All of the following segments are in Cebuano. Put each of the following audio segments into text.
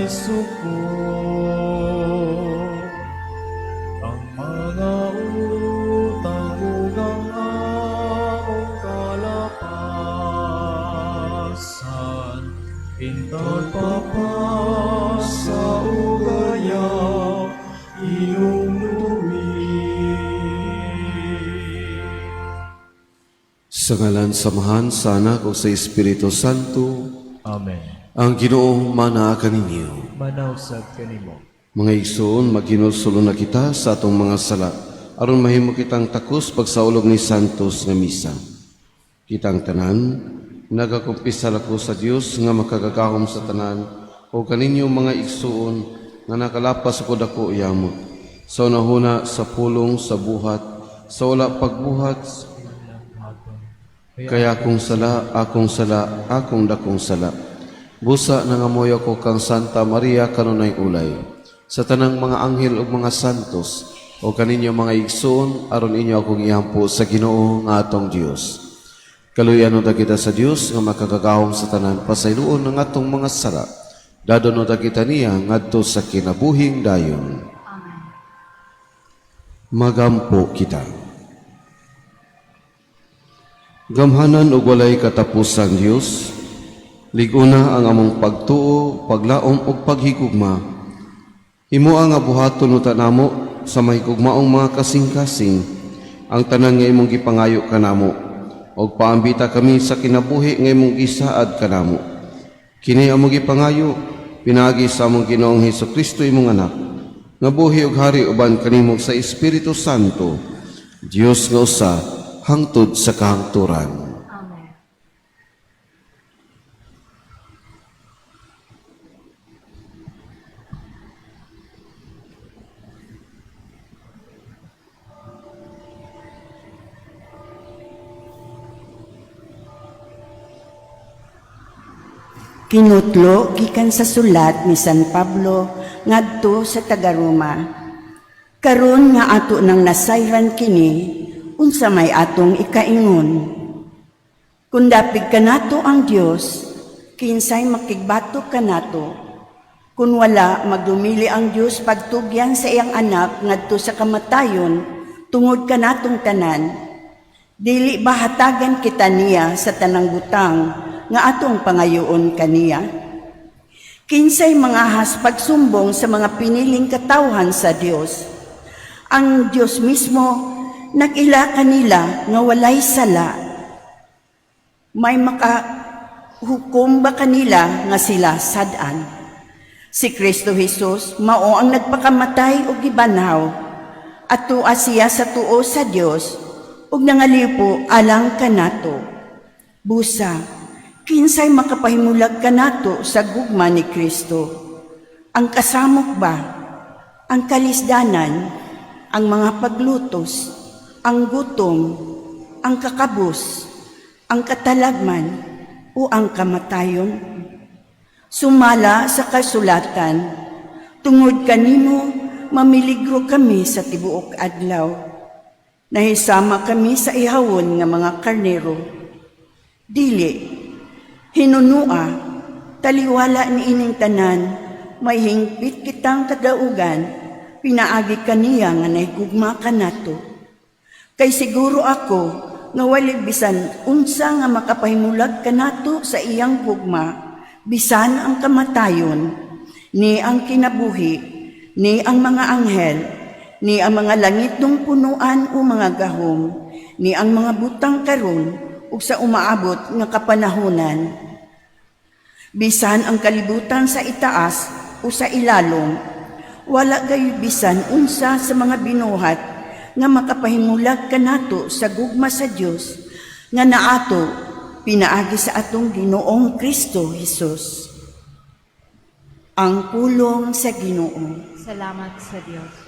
suko, ang mga utang ug ang among kalapasan, intawon papasa ug ayaw hinumdumi. Sa ngalan sa Amahan, sa Anak, ug sa Espiritu Santo. Amen. Ang Ginoo manaa kaninyo. Manaa usab kanimo. Mga igsoon, maghinulsol na kita sa atong mga sala aron mahimo kitang takos pagsaulog ni Santos nga misa. Kitang tanan, nagakumpisal ako sa Dios nga makagagahom sa tanan o kaninyo, mga igsoon, nga nakalapas ako dako yamot sa unahuna, sa pulong, sa buhat, sa wala pagbuhat. Kaya akong sala, akong sala, akong dakong sala. Busa nangamuyo ko kang Santa Maria kanunay ulay, sa tanang mga anghel ug mga santos, o kaninyo, mga igsoon, aron inyo akong ihampo sa Ginoo nga atong Dios. Kaluyan unta kita sa Dios nga makagagahom sa tanan, pasayloon ang atong mga sala. Dadon unta kita niya ngadto sa kinabuhing dayon. Magampo kita. Gamhanan ug walay katapusan Dios, lig-una ang among pagtuo, paglaom ug paghigugma. Himoa nga buhaton unta namo sa mahigugmaong mga kasing-kasing ang tanan nga imong gipangayo kanamo ug paambita kami sa kinabuhi nga imong gisaad kanamo. Kini among gipangayo pinaagi sa among Ginoong Hesus Kristo, imong anak, nga buhi ug hari uban kanimo sa Espiritu Santo, Dios nga usa hangtod sa kahangturan. Amen. Kinutlo gikan sa sulat ni San Pablo ngadto sa taga-Roma. Karon nga ato nang nasayran kini, unsa may atong ikaingon? Kung dapig kanato ang Dios, kinsay makigbatok kanato? Kung wala magdumili ang Dios pagtugyan sa iyang anak ngadto sa kamatayon tungod kanatong tanan, dili ba hatagan kita niya sa tanang butang nga atong pangayoon kaniya? Kinsay mangahas pagsumbong sa mga piniling katawhan sa Dios? Ang Dios mismo nag-ila kanila nga walay sala. May makahukom ba kanila nga sila sad-an? Si Kristo Jesus mao ang nagpakamatay ug gibanhaw. Atua siya sa tuo sa Dios ug nangalipo alang kanato. Busa, kinsay makapahimulag kanato sa gugma ni Kristo? Ang kasamok ba? Ang kalisdanan? Ang mga paglutos? Ang gutom? Ang kakabos? Ang katalagman? O ang kamatayon? Sumala sa kasulatan, tungod kanimo mamiligro kami sa tibuok adlaw. Nahisama kami sa ihawon nga mga karnero. Dili, hinunua, taliwala ni ining tanan, may hingpit kitang kadaugan, pinaagi kaniya nga nahigugma kanato. Kay siguro ako nga wali bisan unsa nga makapahimulag kanato sa iyang gugma, bisan ang kamatayon, ni ang kinabuhi, ni ang mga anghel, ni ang mga langitnong punuan o mga gahom, ni ang mga butang karon ug sa umaabot nga kapanahonan. Bisan ang kalibutan sa itaas o sa ilalom, wala gayud bisan unsa sa mga binuhat nga makapahimulag kanato sa gugma sa Dios nga naato pinaagi sa atong Ginoong Kristo Jesus. Ang pulong sa Ginoo. Salamat sa Dios.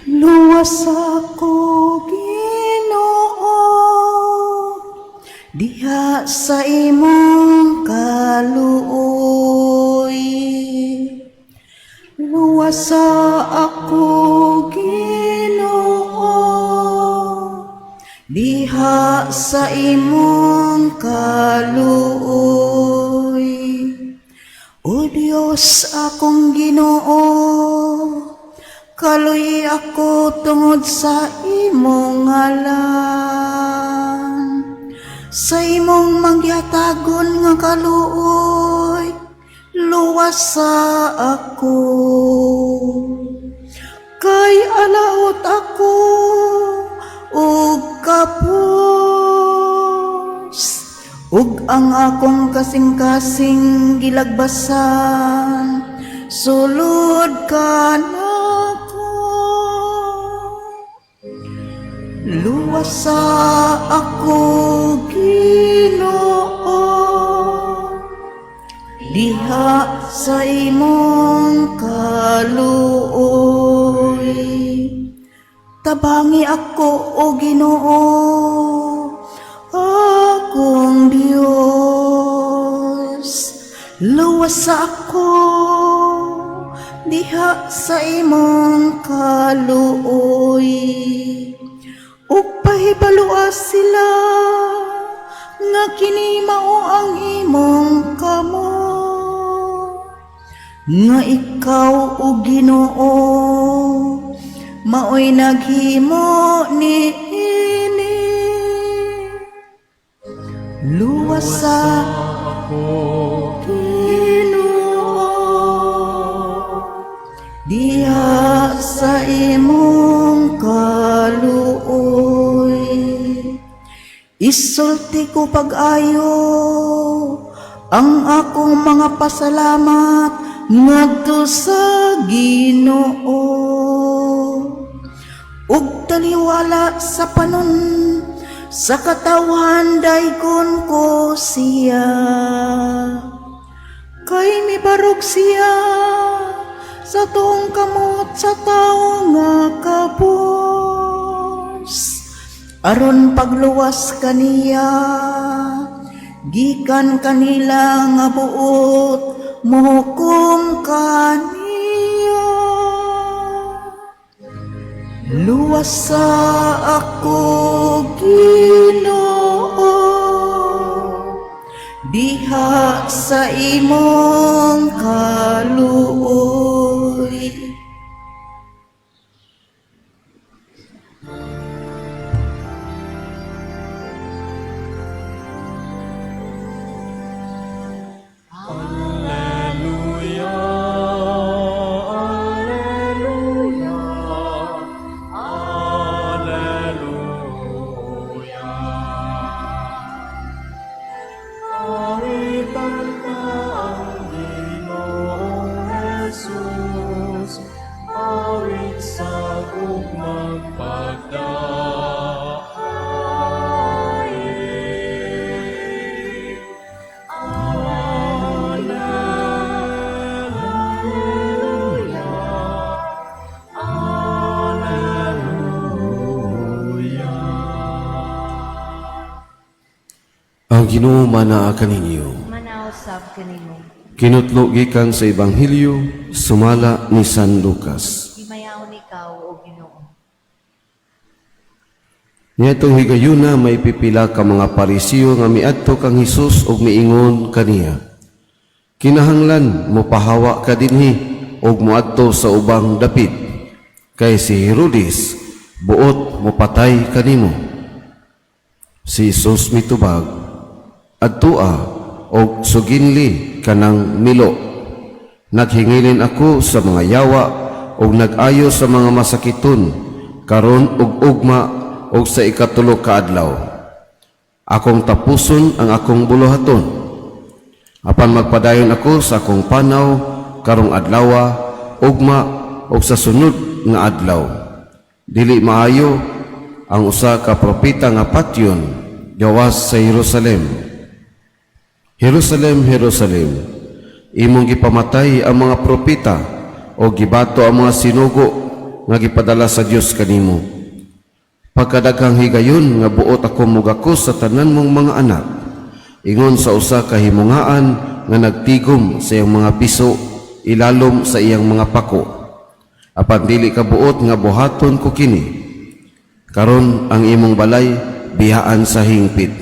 Luwas ako, Ginoo, diha sa imong kaluoy. Luwasa ako, Ginoo, diha sa imong kaluoy. O Dios, akong Ginoo, kaluy ako tungod sa imong ngalan. Sa imong manggihatagon nga kaluoy, luwasa ako. Kay alaot ako ug kapos, ug ang akong kasing-kasing gilagbasan, sulod kanako. Luwasa ako, Ginoo, diha sa imong kaluoy. Tabangi ako, O Ginoo, akong Dios. Luwasa ako diha sa imong kaluoy. Ug pahibalua sila nga kini mao ang imong kamot, nga ikaw, O Ginoo, mao'y naghimo niini. Luwasa ako, Ginoo, diha sa imong kaluoy. Isulti ko pag-ayo ang akong mga pasalamat ngadto sa Ginoo, ug taliwala sa panon sa katawhan daygon ko siya. Kay mibarog siya sa tuong kamot sa tawo nga kapos, aron pagluwas kaniya gikan kanila nga buot mohukom kaniya. Luwasa ako, Ginoo, diha sa imong kaluoy. Alleluia, Alleluia, Alleluia. Awitan ta ang Ginoong Jesus, awit sa gugmang pagdaig. Alleluia, Alleluia. Ang Ginoo manaa kaninyo. Manaa usab kanimo. Kinutlo gikan sa Ebanghelyo sumala ni San Lucas. Himayaon ikaw, O Ginoo. Niadtong higayuna may pipila ka mga Parisiyo nga miadto kang Hesus ug miingon kaniya: "Kinahanglan mopahawa ka dinhi ug moadto sa ubang dapit, kay si Herodes buot mopatay kanimo." Si Hesus mitubag: "Adtoa og suginli kanang milo. Naghingilin ako sa mga yawa ug nag-ayo sa mga masakiton karon ug ugma ug sa 3 ka adlaw. Akong tapuson ang akong buluhaton. Apan magpadayon ako sa akong panaw karong adlawa, ugma ug sa sunod nga adlaw. Dili maayo ang usa ka propeta nga patyon gawas sa Jerusalem. Jerusalem, Jerusalem, imong gipamatay ang mga propeta o gibato ang mga sinugo nga gipadala sa Dios kanimo. Pagkadaghang higayon nga buot ako mugakos sa tanan mong mga anak, Ingon sa usa ka himungaan nga nagtigom sa iyang mga piso ilalom sa iyang mga pako. Apan dili ka buot nga buhaton ko kini. Karon ang imong balay biyaan sa hingpit.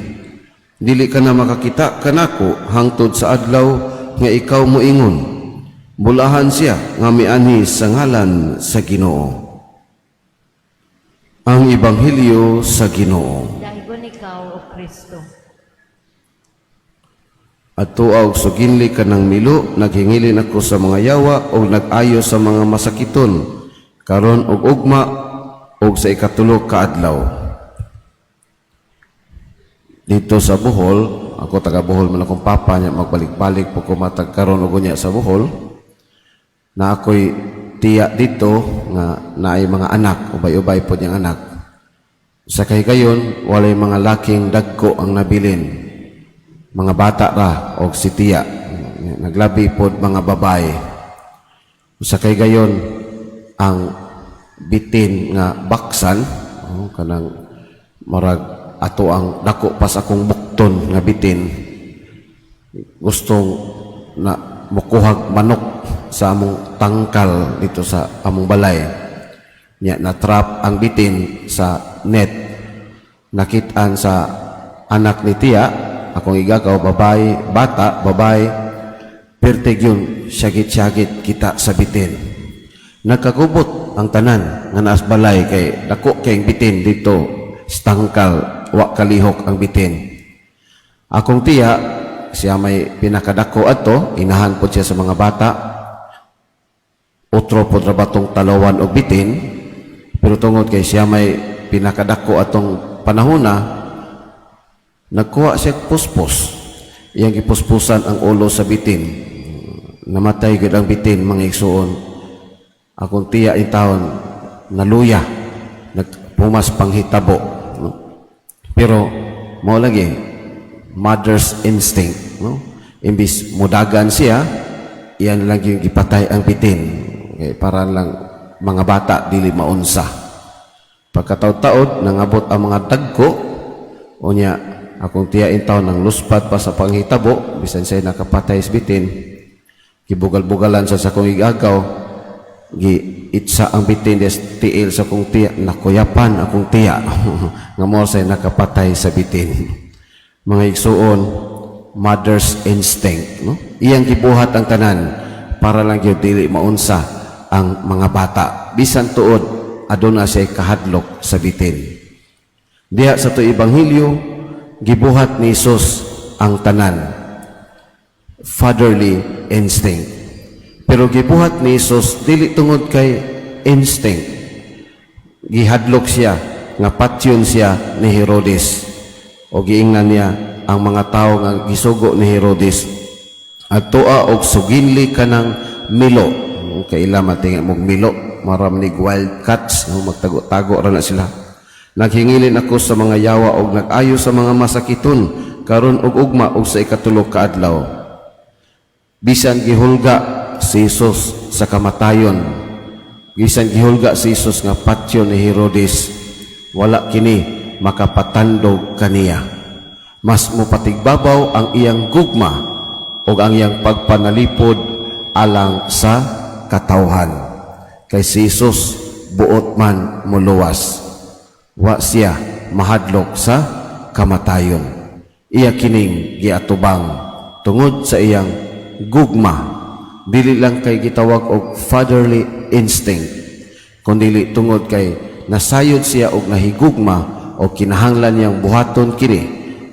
Dili ka na makakita kanako hangtod sa adlaw nga ikaw moingon. Bulahan siya nga mianhi sa ngalan sa Ginoo. Ang Ebanghelyo sa Ginoo. Dahigon ikaw, O Kristo. Adtoa og suginli kanang milo, naghingilin ako sa mga yawa ug nag-ayo sa mga masakiton, karon ug ugma ug sa ikatulo ka adlaw. Dito sa Bohol, ako taga Bohol man akong papa niya, magbalik-balik po ko matag karon ug unya sa Bohol. Na ako'y tiya dito nga naay mga anak, ubay-ubay po niyang anak. Sa kahigayon, walay mga laking dagko ang nabilin. Mga bata ra og si tiya, naglabi pod mga babae. Sa kahigayon, ang bitin nga baksan, oh, kanang marag ato ang dako pas akong bukton nga bitin, gustong na mukuhag manok sa among tangkal dito sa among balay. Nya na trap ang bitin sa net. Nakitaan sa anak ni tiya, akong igagaw, babae, bata, babae, pertig yun, syagit-syagit kita sa bitin. Nagkagubot ang tanan nga naas balay kay dako kay bitin dito sa tangkal, wa kalihok ang bitin. Akong tiya, siya may pinakadako ato, inahan po siya sa mga bata. Otro po ra batong talawan og bitin, pero tungod kay siya may pinakadako atong panahona, nagkuha siya puspos. Iyang gipuspusan ang ulo sa bitin. Namatay gud ang bitin, mga igsuon. Akong tiya in taon, naluya, nagpumas panghitabo. No? Pero mao lagi mother's instinct, no? Imbis mudagan siya, iyan lang yung gipatay ang bitin. Okay, para lang mga bata dili maunsa. Pagkataod-taod, nangabot ang mga dagko, unya akong tiya in taon nang luspad pa sa panghitabo, bisan siya nakapatay sa bitin, gibugal-bugalan sa akong igagaw, gi itsa ang bitin des tiil sa akong tiya, nakuyapan akong tiya, nga mo siya nakapatay sa bitin. Mga igsuon, mother's instinct, no? Iyang gibuhat ang tanan para lang gyud dili maunsa ang mga bata. Bisan tuod, aduna siya kahadlok sa bitin. Diha sa to ebanghelyo, gibuhat ni Jesus ang tanan. Fatherly instinct. Pero gibuhat ni Jesus dili tungod kay instinct. Gihadlok siya nga patyon siya ni Herodes. O giingnan niya ang mga tawo nga gisugo ni Herodes. Adtoa og suginli kanang milo. Kaila matinga mong milo, maram ni wild cats, no, magtago-tago ra na sila. Naghingilin ako sa mga yawa og nag-ayo sa mga masakiton karon og ugma og sa ikatulo ka adlaw. Bisan gihulga si Jesus sa kamatayon, bisan gihulga si Jesus nga patyon ni Herodes, wala kini makapatandog kaniya. Mas mopatigbabaw ang iyang gugma ug ang iyang pagpanalipod alang sa katawhan. Kay si Jesus buot man muluwas. Wa siya mahadlok sa kamatayon. Iya kining giatubang tungod sa iyang gugma. Dili lang kay gitawag og fatherly instinct, kundi tungod kay nasayod siya og nahigugma o kinahanglan niyang buhaton kini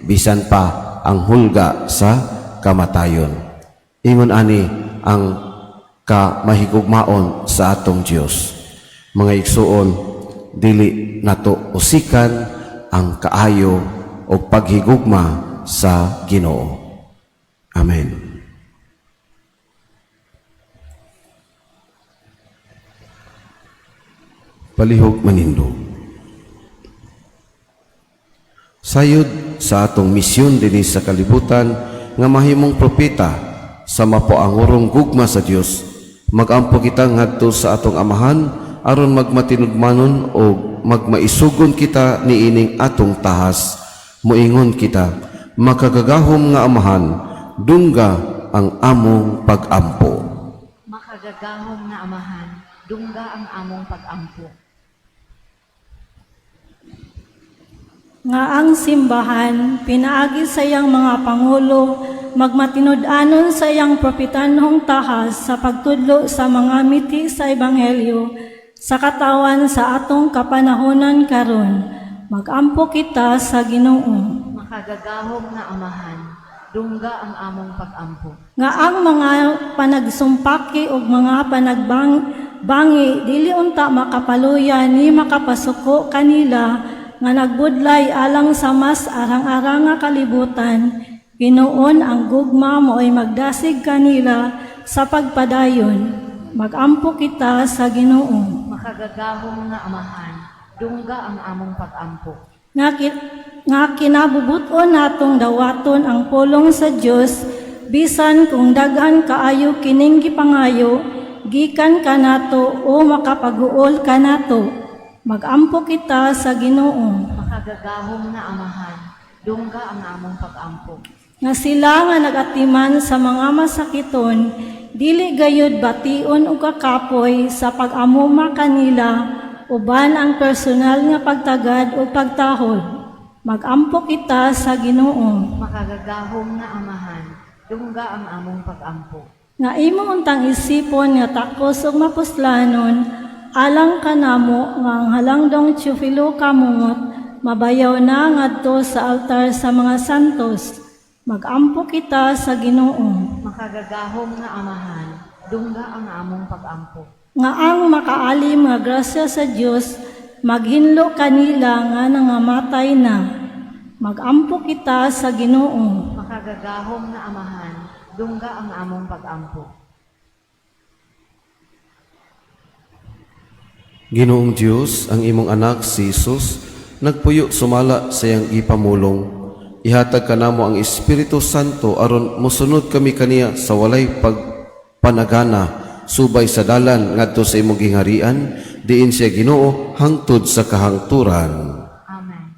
bisan pa ang hulga sa kamatayon. Ingon ani ang kamahigugmaon sa atong Dios. Mga igsuon, dili nato usikan ang kaayo o paghigugma sa Ginoo. Amen. Palihog manindog. Sayod sa atong misyon dinhi sa kalibutan nga mahimong propeta sa mapoangurong gugma sa Dios, magampo kita ngadto sa atong Amahan aron magmatinudmanon o magmaisugon kita niining atong tahas. Moingon kita, Makagagahom nga Amahan, dungga ang among pagampo. Makagagahom nga Amahan, dungga ang among pagampo. Nga ang simbahan, pinaagi sa iyang mga pangulo, magmatinud-anon sa iyang propitanhong tahas sa pagtudlo sa mga miti sa Ebanghelyo, sa katawan sa atong kapanahonan karon. Magampo kita sa Ginoo. Makagagahom nga Amahan, dungga ang among pagampo. Nga ang mga panagsumpaki ug mga panagbangi dili unta makapaluya ni makapasuko kanila nga nagbudlay alang sa mas arang-arang nga kalibutan, hinuon ang gugma mo'y magdasig kanila sa pagpadayon. Magampo kita sa Ginoo. Makagagahom nga Amahan, dungga ang among pagampo. Nga kinabubuton natong dawaton ang pulong sa Dios bisan kung daghan kaayo kining gipangayo gikan kanato o makapaguol kanato. Magampo kita sa Ginoo. Makagagahom nga Amahan, dungga ang among pagampo. Nga sila nga nagatiman sa mga masakiton dili gayud bation og kakapoy sa pag-amuma kanila uban ang personal nga pagtagad o pagtahod. Magampo kita sa Ginoo. Makagagahom nga Amahan, dungga ang among pagampo. Nga imo untang isipon nga takos ug mapuslanon alang kanamo nga ang halangdong Teofilo Kamungot mabayaw na ngadto sa altar sa mga santos. Magampo kita sa Ginoo. Makagagahom nga Amahan, dungga ang among pagampo. Nga ang makaalim nga grasya sa Dios maghinlo kanila nga nangamatay na. Magampo kita sa Ginoo. Makagagahom nga Amahan, dungga ang among pagampo. Ginoong Dios, ang imong anak si Jesus, nagpuyo sumala sa iyang gipamulong. Ihatag kanamo ang Espiritu Santo aron mosunod kami kaniya sa walay pagpanagana subay sa dalan ngadto sa imong gingharian, diin siya Ginoo hangtod sa kahangturan. Amen.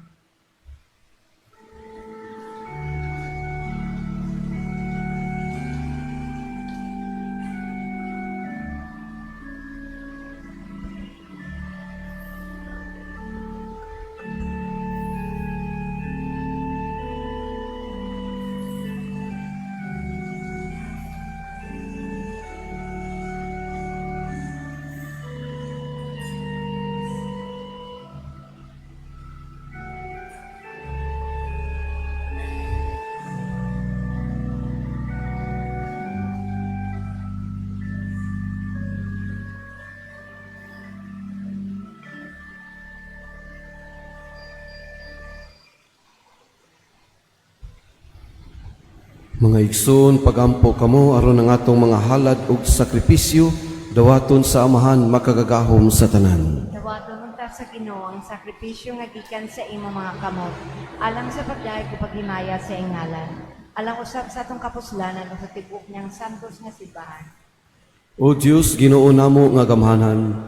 Mga igsoon, pagampo kamo aron ang atong mga halad ug sakripisyo dawaton sa Amahan makagagahom sa tanan. Dawaton unta sa Ginoo ang sakripisyo nga gikan sa imong mga kamot, alang sa pagdayeg ug paghimaya sa iyang ngalan, alang usab sa atong kapuslanan ug sa tibuok niyang santos nga simbahan. O Dios, Ginoo namo nga gamhanan,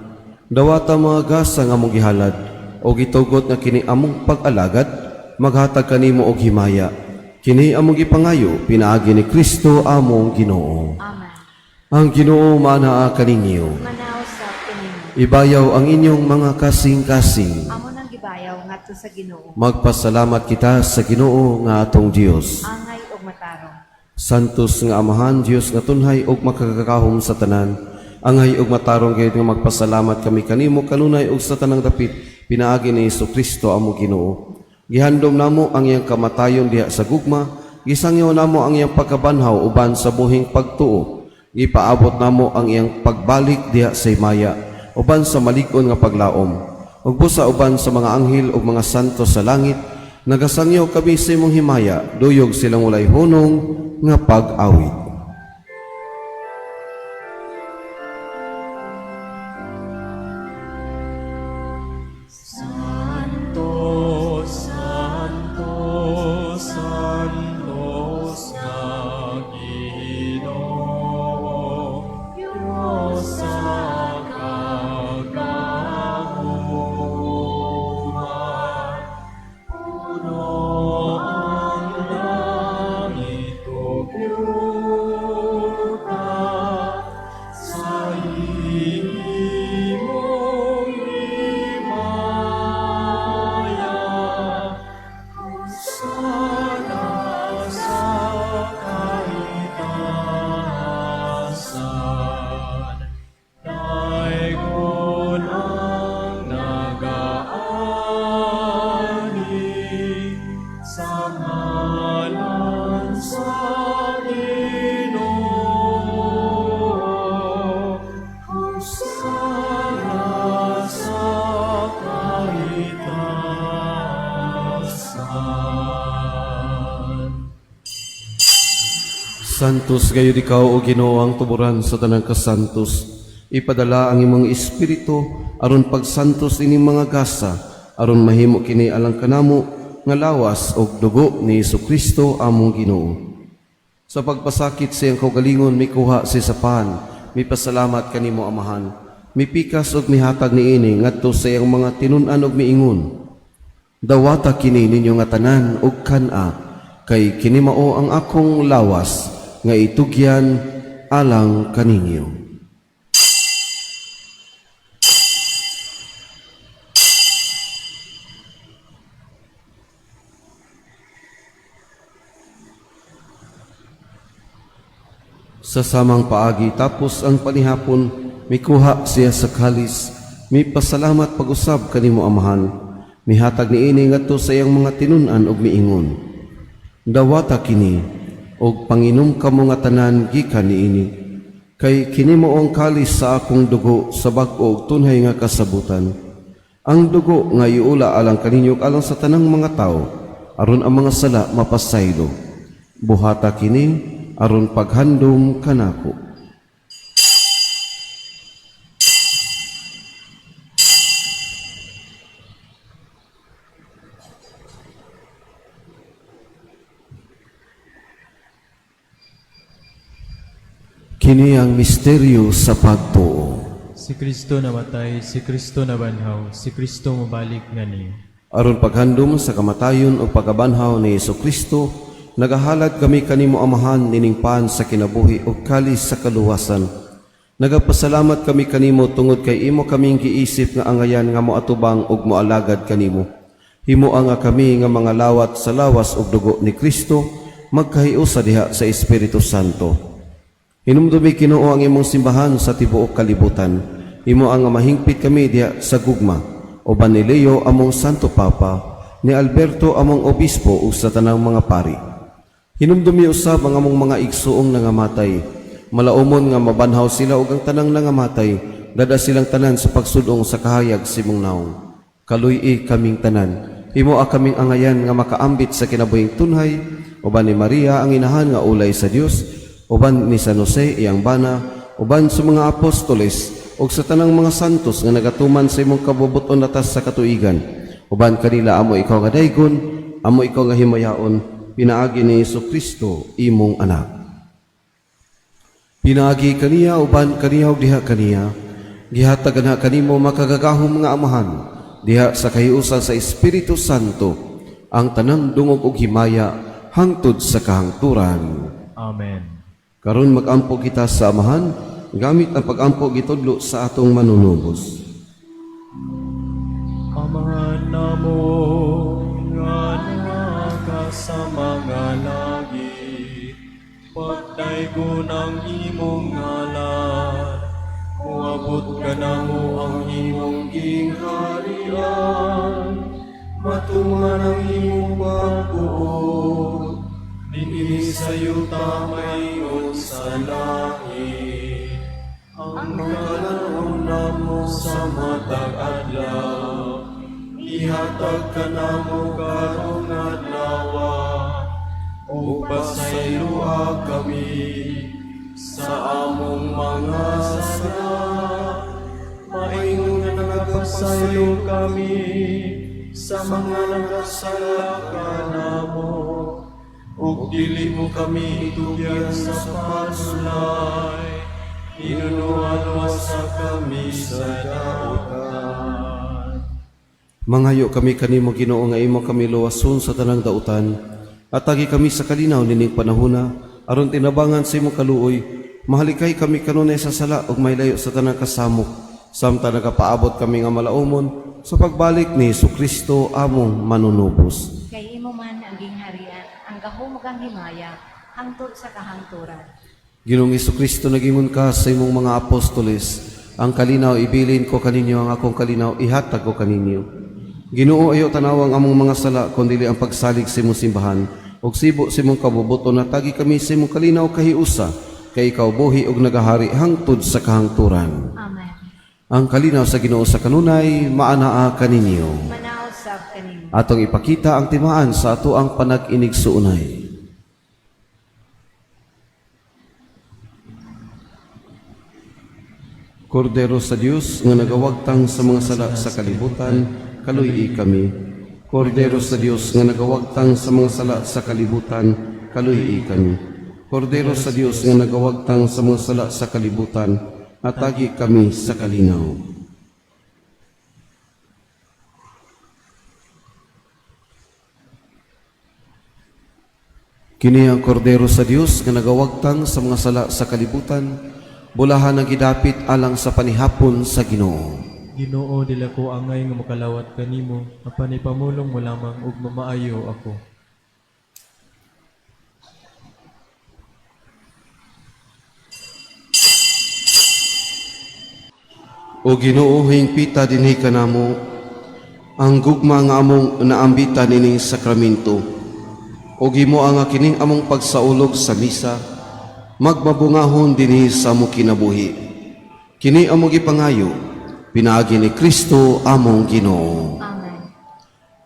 dawata mga gasa nga among gihalad o gitugot nga kini among pag-alagad maghatag kanimo og himaya. Kini among gipangayo pinaagi ni Kristo among Ginoo. Amen. Ang Ginoo maanaa kaninyo. Manaw sa kanimo. Ibayaw ang inyong mga kasing-kasing. Amo nang gibayaw ngadto sa Ginoo. Magpasalamat kita sa Ginoo nga atong Dios. Angay ug matarong. Santos nga Amahan, Dios nga tunhay ug makagagahom sa tanan. Angay ug matarong gayud nga magpasalamat kami kanimo kanunay ug sa tanang dapit pinaagi ni Kristo among Ginoo. Gihandom namo ang iyang kamatayon diha sa gugma, gisangyaw namo ang iyang pagkabanhaw uban sa buhing pagtuo. Gipaabot namo ang iyang pagbalik diha sa himaya uban sa malig-on nga paglaom. Ug busa uban sa mga anghel ug mga santo sa langit, nagasangyaw kami sa imong himaya, duyog silang walay hunong nga pag-awit. Santo, Santo, Santos nga Ginoo, Diyos sa kagahuman, puno ang langit. Santos gayud ikaw, o Ginoo, ang tuburan sa tanang kasantos. Ipadala ang imong espiritu aron pagsantos ining mga gasa, aron mahimo kini alang kanamo nga lawas og dugo ni Kristo among Ginoo. Sa pagpasakit sa iyang kaugalingon, mikuha siya sa pan, mipasalamat kanimo, Amahan. Mipikas og mihatag niini ngadto sa iyang mga tinun-an og miingon: "Dawata kini ninyo nga tanan og kan-a, kay kini mao ang akong lawas nga itugyan alang kaninyo." Sa samang paagi, tapos ang panihapon, mikuha siya sa kalis, mipasalamat pag-usab kanimo, Amahan, mihatag niini ngadto sa iyang mga tinun-an ug miingon: "Dawata kini og panginom kamo nga tanan gikan niini, kay kini mao ang kalis sa akong dugo sa bag-o ug tunhay nga kasabutan. Ang dugo nga iula alang kaninyo ug alang sa tanang mga tawo aron ang mga sala mapasaylo. Buhata kini aron paghandom kanako." Kini ang misteryo sa pagtuo. Si Kristo namatay, si Kristo nabanhaw, si Kristo mobalik ngani. Aron paghandom sa kamatayon ug pagkabanhaw ni Kristo, nagahalad kami kanimo, Amahan, nining pan sa kinabuhi ug kalis sa kaluwasan. Nagapasalamat kami kanimo tungod kay imo kaming giisip nga angayan nga moatubang ug moalagad kanimo. Himoa nga kami nga mga lawat sa lawas ug dugo ni Kristo magkahiusa diha sa Espiritu Santo. Hinumdumi, Ginoo, ang imong simbahan sa tibuok kalibutan. Himoa nga mahingpit kami diha sa gugma. Uban ni Leo among Santo Papa, ni Alberto among Obispo ug sa tanang mga pari. Hinumdumi usab ang among mga igsuong nangamatay. Malaumon nga mabanhaw sila ug ang tanang nangamatay, dad-a silang tanan sa pagsudong sa kahayag sa imong nawong. Kaluy-i kaming tanan. Himoa kaming angayan nga makaambit sa kinabuhing tunhay, uban ni Maria ang inahan nga ulay sa Dios, uban ni San Jose iyang bana, uban sa mga apostoles ug sa tanang mga santos nga nagatuman sa imong kabubut-on latas sa katuigan. Uban kanila amo ikaw nga daygon, amo ikaw nga himayaon, pinaagi ni Hesus Kristo imong anak. Pinaagi kaniya, uban kaniya ug diha kaniya, gihatag na kanimo, makagagahom nga Amahan, diha sa kahiusan sa Espiritu Santo, ang tanang dungog ug himaya hangtod sa kahangturan. Amen. Karon magampo kita sa Amahan gamit ang pagampo gitudlo sa atong manunubos. Amahan namo nga naa ka sa mga langit, pagdaygon ang imong ngalan, muabot kanamo ang imong gingharian, matuman ang imong pagbuot, dinhi sa yuta mayon sa langit. Ang kalan-on namo sa matag adlaw, ihatag kanamo karong adlaw, ug pasayloa kami sa among mga sala, maingon nga nagapasaylo kami sa mga nagasala kanamo, ug dili mo kami itugyan sa pagsulay, hinunoa luwasa kami sa dautan. Manghayo kami kanimo, Ginoo, nga imo kami luwason sa tanang dautan. Atagi kami sa kalinaw nining panahona aron tinabangan sa imong kaluoy mahalikay kami kanunay sa sala ug mahilayo sa tanang kasamok, samtang nagapaabot kami nga malaumon sa pagbalik ni Kristo among manunubos. Kay imo man ang gingharian, ang gahom ug ang himaya, hangtod sa kahangturan. Ginoong Kristo, nagingon ka sa imong mga apostoles, "Ang kalinaw ibilin ko kaninyo, ang akong kalinaw ihatag ko kaninyo." Ginoo, ayaw tanawang among mga sala, kundi ang pagsalig sa imong simbahan. Ug sibo sa imong kabubuton, hatagi kami sa imong kalinaw kahiusa, kay ikaw buhi ug nagahari hangtod sa kahangturan. Amen. Ang kalinaw sa Ginoo sa kanunay maanaa kaninyo. Manaa usab kanimo. Atong ipakita ang timaan sa atoang panag-inigsuonay. Kordero sa Dios nga nagawagtang sa mga sala sa kalibutan, kaluy-i kami. Kordero sa Dios nga nagawagtang sa mga sala sa kalibutan, kaluy-i kami. Kordero sa Dios nga nagawagtang sa mga sala sa kalibutan, atagi kami sa kalinaw. Kini ang kordero sa Dios nga nagawagtang sa mga sala sa kalibutan, bulahan ang gidapit alang sa panihapon sa Ginoo. Ginoo, dili ko angay nga makalawat kanimo, apan ipamulong mo lamang ug mamaayo ako. O Ginoo, hingpita dinhi kanamo ang gugma nga among naambitan nining sakramento. O himoa nga kining among pagsaulog sa misa magmabungahon dinhi sa among kinabuhi. Kini among gipangayo pinaagi ni Kristo among Ginoo. Amen.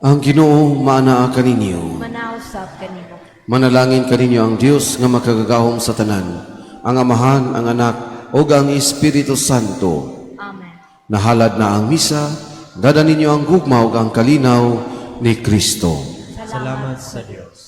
Ang Ginoo maanaa kaninyo. Manausap kanimo. Manalangin kaninyo ang Dios nga makagagahom sa tanan, ang Amahan, ang Anak, ug ang Espiritu Santo. Amen. Nahalad na ang misa, dada ninyo ang gugma ug ang kalinaw ni Kristo. Salamat sa Dios.